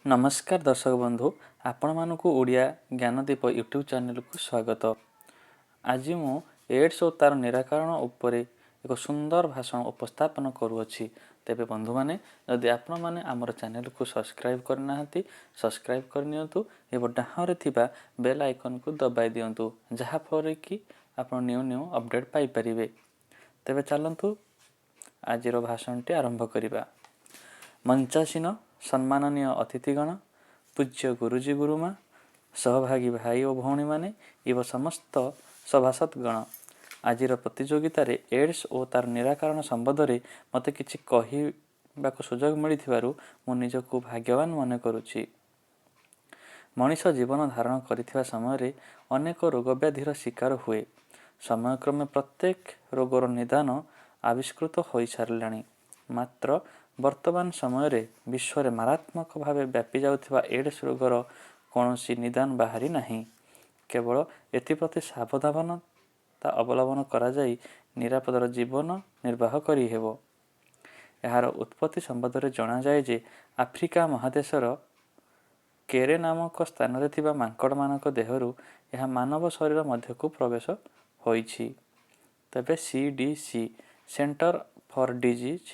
ନମସ୍କାର ଦର୍ଶକ ବନ୍ଧୁ, ଆପଣମାନଙ୍କୁ ଓଡ଼ିଆ ଜ୍ଞାନଦୀପ ୟୁଟ୍ୟୁବ୍ ଚ୍ୟାନେଲକୁ ସ୍ୱାଗତ। ଆଜି ମୁଁ ଏଡ୍ସ ଓ ତା'ର ନିରାକରଣ ଉପରେ ଏକ ସୁନ୍ଦର ଭାଷଣ ଉପସ୍ଥାପନ କରୁଅଛି। ତେବେ ବନ୍ଧୁମାନେ, ଯଦି ଆପଣମାନେ ଆମର ଚ୍ୟାନେଲକୁ ସବସ୍କ୍ରାଇବ୍ କରିନାହାନ୍ତି, ସବସ୍କ୍ରାଇବ୍ କରିନିଅନ୍ତୁ ଏବଂ ଡାହାଣରେ ଥିବା ବେଲ୍ ଆଇକନ୍କୁ ଦବାଇ ଦିଅନ୍ତୁ, ଯାହାଫଳରେ କି ଆପଣ ନ୍ୟୁ ନ୍ୟୁ ଅପଡ଼େଟ୍ ପାଇପାରିବେ। ତେବେ ଚାଲନ୍ତୁ, ଆଜିର ଭାଷଣଟି ଆରମ୍ଭ କରିବା। ମଞ୍ଚାସୀନ ସମ୍ମାନନୀୟ ଅତିଥିଗଣ, ପୂଜ୍ୟ ଗୁରୁଜୀ ଗୁରୁମା, ସହଭାଗୀ ଭାଇ ଓ ଭଉଣୀମାନେ ଏବଂ ସମସ୍ତ ସଭାସଦଗଣ, ଆଜିର ପ୍ରତିଯୋଗିତାରେ ଏଡ୍ସ ଓ ତା'ର ନିରାକରଣ ସମ୍ବନ୍ଧରେ ମୋତେ କିଛି କହିବାକୁ ସୁଯୋଗ ମିଳିଥିବାରୁ ମୁଁ ନିଜକୁ ଭାଗ୍ୟବାନ ମନେ କରୁଛି। ମଣିଷ ଜୀବନ ଧାରଣ କରିଥିବା ସମୟରେ ଅନେକ ରୋଗ ବ୍ୟାଧିର ଶିକାର ହୁଏ। ସମୟକ୍ରମେ ପ୍ରତ୍ୟେକ ରୋଗର ନିଦାନ ଆବିଷ୍କୃତ ହୋଇସାରିଲାଣି। ମାତ୍ର ବର୍ତ୍ତମାନ ସମୟରେ ବିଶ୍ୱରେ ମାରାତ୍ମକ ଭାବେ ବ୍ୟାପି ଯାଉଥିବା ଏଡ୍ସ ରୋଗର କୌଣସି ନିଦାନ ବାହାରି ନାହିଁ। କେବଳ ଏଥିପ୍ରତି ସାବଧାନତା ଅବଲମ୍ବନ କରାଯାଇ ନିରାପଦର ଜୀବନ ନିର୍ବାହ କରିହେବ। ଏହାର ଉତ୍ପତ୍ତି ସମ୍ବନ୍ଧରେ ଜଣାଯାଏ ଯେ ଆଫ୍ରିକା ମହାଦେଶର କେରେ ନାମକ ସ୍ଥାନରେ ଥିବା ମାଙ୍କଡ଼ମାନଙ୍କ ଦେହରୁ ଏହା ମାନବ ଶରୀର ମଧ୍ୟକୁ ପ୍ରବେଶ ହୋଇଛି। ତେବେ CDC, Center for Disease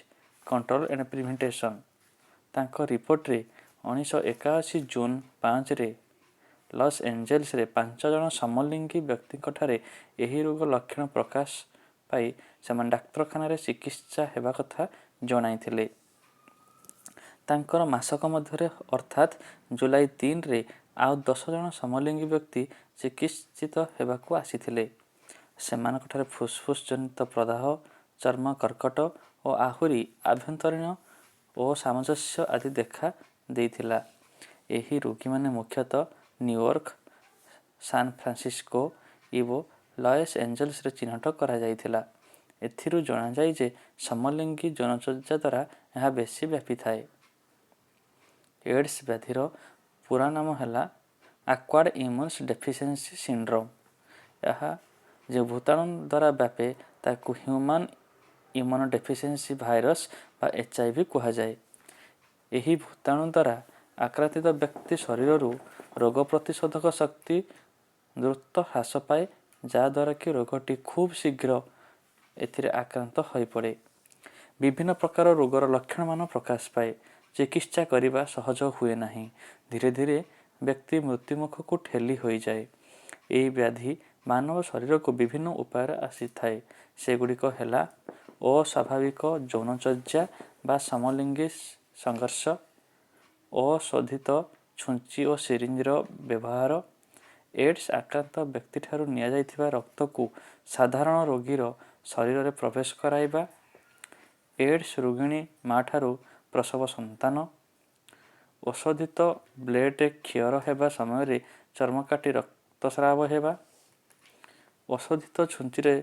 Control and Prevention, ତାଙ୍କ ରିପୋର୍ଟରେ 1981 ଜୁନ୍ 5ରେ ଲସ୍ ଏଞ୍ଜେଲସରେ ପାଞ୍ଚ ଜଣ ସମଲିଙ୍ଗୀ ବ୍ୟକ୍ତିଙ୍କଠାରେ ଏହି ରୋଗ ଲକ୍ଷଣ ପ୍ରକାଶ ପାଇ ସେମାନେ ଡାକ୍ତରଖାନାରେ ଚିକିତ୍ସା ହେବା କଥା ଜଣାଇଥିଲେ। ତାଙ୍କର ମାସକ ମଧ୍ୟରେ, ଅର୍ଥାତ୍ ଜୁଲାଇ 3ରେ ଆଉ 10 ଜଣ ସମଲିଙ୍ଗୀ ବ୍ୟକ୍ତି ଚିକିତ୍ସିତ ହେବାକୁ ଆସିଥିଲେ। ସେମାନଙ୍କଠାରେ ଫୁସ୍ଫୁସ୍ ଜନିତ ପ୍ରଦାହ, ଚର୍ମ କର୍କଟ ଓ ଆହୁରି ଆଭ୍ୟନ୍ତରୀଣ ଅସାମଞ୍ଜସ୍ୟ ଆଦି ଦେଖା ଦେଇଥିଲା। ଏହି ରୋଗୀମାନେ ମୁଖ୍ୟତଃ ନ୍ୟୁୟର୍କ, ସାନ୍ ଫ୍ରାନ୍ସିସ୍କୋ ଏବଂ ଲସ୍ ଏଞ୍ଜେଲସରେ ଚିହ୍ନଟ କରାଯାଇଥିଲା। ଏଥିରୁ ଜଣାଯାଏ ଯେ ସମଲିଙ୍ଗୀ ଯୌନଚର୍ଯ୍ୟା ଦ୍ୱାରା ଏହା ବେଶୀ ବ୍ୟାପିଥାଏ। ଏଡ୍ସ ବ୍ୟାଧିର ପୁରା ନାମ ହେଲା ଆକ୍ୱାୟାର୍ଡ ଇମ୍ୟୁନ୍ ଡେଫିସିଏନ୍ସି ସିଣ୍ଡ୍ରୋମ୍। ଏହା ଯେଉଁ ଭୂତାଣୁ ଦ୍ୱାରା ବ୍ୟାପେ, ତାକୁ ହ୍ୟୁମାନ୍ ଇମ୍ୟୁନୋ ଡେଫିସିଏନ୍ସି ଭାଇରସ୍ ବା HIV କୁହାଯାଏ। ଏହି ଭୂତାଣୁ ଦ୍ୱାରା ଆକ୍ରାନ୍ତିତ ବ୍ୟକ୍ତି ଶରୀରରୁ ରୋଗ ପ୍ରତିଶୋଧକ ଶକ୍ତି ଦ୍ରୁତ ହ୍ରାସ ପାଏ, ଯାହାଦ୍ୱାରା କି ରୋଗଟି ଖୁବ୍ ଶୀଘ୍ର ଏଥିରେ ଆକ୍ରାନ୍ତ ହୋଇପଡ଼େ। ବିଭିନ୍ନ ପ୍ରକାର ରୋଗର ଲକ୍ଷଣମାନ ପ୍ରକାଶ ପାଏ। ଚିକିତ୍ସା କରିବା ସହଜ ହୁଏ ନାହିଁ। ଧୀରେ ଧୀରେ ବ୍ୟକ୍ତି ମୃତ୍ୟୁମୁଖକୁ ଠେଲି ହୋଇଯାଏ। ଏହି ବ୍ୟାଧି ମାନବ ଶରୀରକୁ ବିଭିନ୍ନ ଉପାୟରେ ଆସିଥାଏ। ସେଗୁଡ଼ିକ ହେଲା ଅସ୍ୱାଭାବିକ ଯୌନଚର୍ଯ୍ୟା ବା ସମଲିଙ୍ଗୀ ସଂଘର୍ଷ, ଅଶୋଧିତ ଛୁଞ୍ଚି ଓ ସିରିଞ୍ଜର ବ୍ୟବହାର, ଏଡ୍ସ ଆକ୍ରାନ୍ତ ବ୍ୟକ୍ତିଠାରୁ ନିଆଯାଇଥିବା ରକ୍ତକୁ ସାଧାରଣ ରୋଗୀର ଶରୀରରେ ପ୍ରବେଶ କରାଇବା, ଏଡ୍ସ ରୋଗିଣୀ ମା'ଠାରୁ ପ୍ରସବ ସନ୍ତାନ, ଅଶୋଧିତ ବ୍ଲେଡ୍ରେ କ୍ଷର ହେବା ସମୟରେ ଚର୍ମ କାଟି ରକ୍ତସ୍ରାବ ହେବା, ଅଶୋଧିତ ଛୁଞ୍ଚିରେ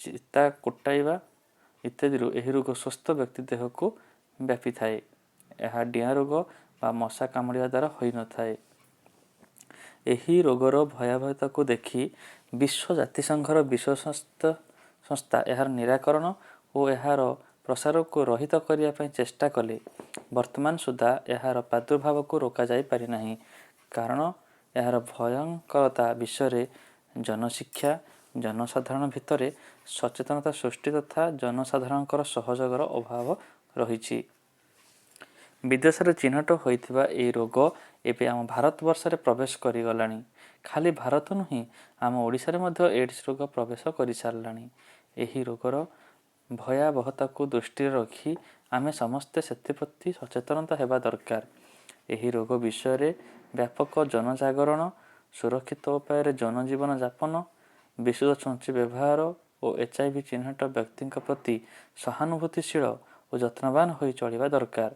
ଚିତା କୁଟାଇବା ଇତ୍ୟାଦିରୁ ଏହି ରୋଗ ସୁସ୍ଥ ବ୍ୟକ୍ତି ଦେହକୁ ବ୍ୟାପିଥାଏ। ଏହା ଡିଆଁ ରୋଗ ବା ମଶା କାମୁଡ଼ିବା ଦ୍ୱାରା ହୋଇନଥାଏ। ଏହି ରୋଗର ଭୟାବହତାକୁ ଦେଖି ବିଶ୍ୱ ଜାତିସଂଘର ବିଶ୍ୱ ସ୍ୱାସ୍ଥ୍ୟ ସଂସ୍ଥା ଏହାର ନିରାକରଣ ଓ ଏହାର ପ୍ରସାରକୁ ରହିତ କରିବା ପାଇଁ ଚେଷ୍ଟା କଲେ। ବର୍ତ୍ତମାନ ସୁଦ୍ଧା ଏହାର ପ୍ରାଦୁର୍ଭାବକୁ ରୋକାଯାଇ ପାରିନାହିଁ। କାରଣ ଏହାର ଭୟଙ୍କରତା ବିଷୟରେ ଜନଶିକ୍ଷା, ଜନସାଧାରଣ ଭିତରେ ସଚେତନତା ସୃଷ୍ଟି ତଥା ଜନସାଧାରଣଙ୍କର ସହଯୋଗର ଅଭାବ ରହିଛି। ବିଦେଶରେ ଚିହ୍ନଟ ହୋଇଥିବା ଏହି ରୋଗ ଏବେ ଆମ ଭାରତବର୍ଷରେ ପ୍ରବେଶ କରିଗଲାଣି। ଖାଲି ଭାରତ ନୁହେଁ, ଆମ ଓଡ଼ିଶାରେ ମଧ୍ୟ ଏଡ୍ସ ରୋଗ ପ୍ରବେଶ କରିସାରିଲାଣି। ଏହି ରୋଗର ଭୟାବହତାକୁ ଦୃଷ୍ଟିରେ ରଖି ଆମେ ସମସ୍ତେ ସେଥିପ୍ରତି ସଚେତନତା ହେବା ଦରକାର। ଏହି ରୋଗ ବିଷୟରେ ବ୍ୟାପକ ଜନଜାଗରଣ, ସୁରକ୍ଷିତ ଉପାୟରେ ଯୌନ ଜୀବନ ଯାପନ, ବିଶୁଦ୍ଧ ଛୁଞ୍ଚି ବ୍ୟବହାର ଓ HIV ଚିହ୍ନଟ ବ୍ୟକ୍ତିଙ୍କ ପ୍ରତି ସହାନୁଭୂତିଶୀଳ ଓ ଯତ୍ନବାନ ହୋଇ ଚଳିବା ଦରକାର।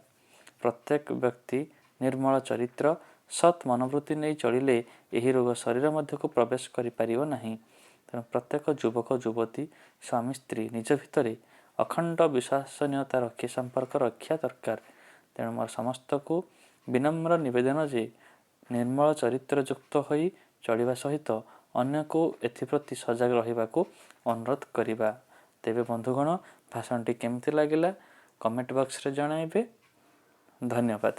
ପ୍ରତ୍ୟେକ ବ୍ୟକ୍ତି ନିର୍ମଳ ଚରିତ୍ର, ସତ୍ ମନୋବୃତ୍ତି ନେଇ ଚଳିଲେ ଏହି ରୋଗ ଶରୀର ମଧ୍ୟକୁ ପ୍ରବେଶ କରିପାରିବ ନାହିଁ। ତେଣୁ ପ୍ରତ୍ୟେକ ଯୁବକ ଯୁବତୀ, ସ୍ୱାମୀ ସ୍ତ୍ରୀ ନିଜ ଭିତରେ ଅଖଣ୍ଡ ବିଶ୍ୱାସନୀୟତା ରଖି ସମ୍ପର୍କ ରଖିବା ଦରକାର। ତେଣୁ ମୋର ସମସ୍ତଙ୍କୁ ବିନମ୍ର ନିବେଦନ ଯେ ନିର୍ମଳ ଚରିତ୍ରଯୁକ୍ତ ହୋଇ ଚଳିବା ସହିତ ଅନ୍ୟକୁ ଏଥିପ୍ରତି ସଜାଗ ରହିବାକୁ ଅନୁରୋଧ କରିବା। ତେବେ ବନ୍ଧୁଗଣ, ଭାଷଣଟି କେମିତି ଲାଗିଲା, କମେଣ୍ଟ ବକ୍ସରେ ଜଣାଇବେ। ଧନ୍ୟବାଦ।